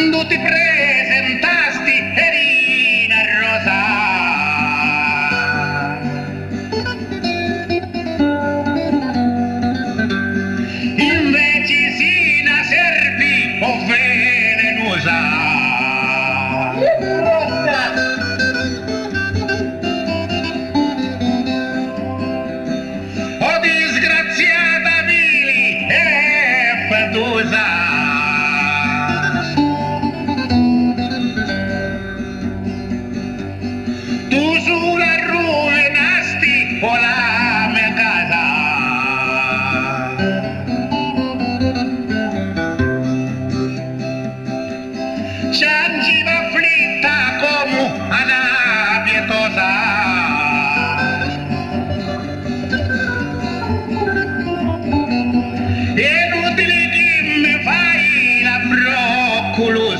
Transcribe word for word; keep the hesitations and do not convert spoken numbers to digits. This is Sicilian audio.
Quandu ti presentasti eri na rosa, inveci si na serpi o velenusa. O disgraziata vili e fatusa. Tu sula ruvinasti o la me casa. Ciangiva afflitta comu a na pietosa. È inutili chi mi fai la brocculu.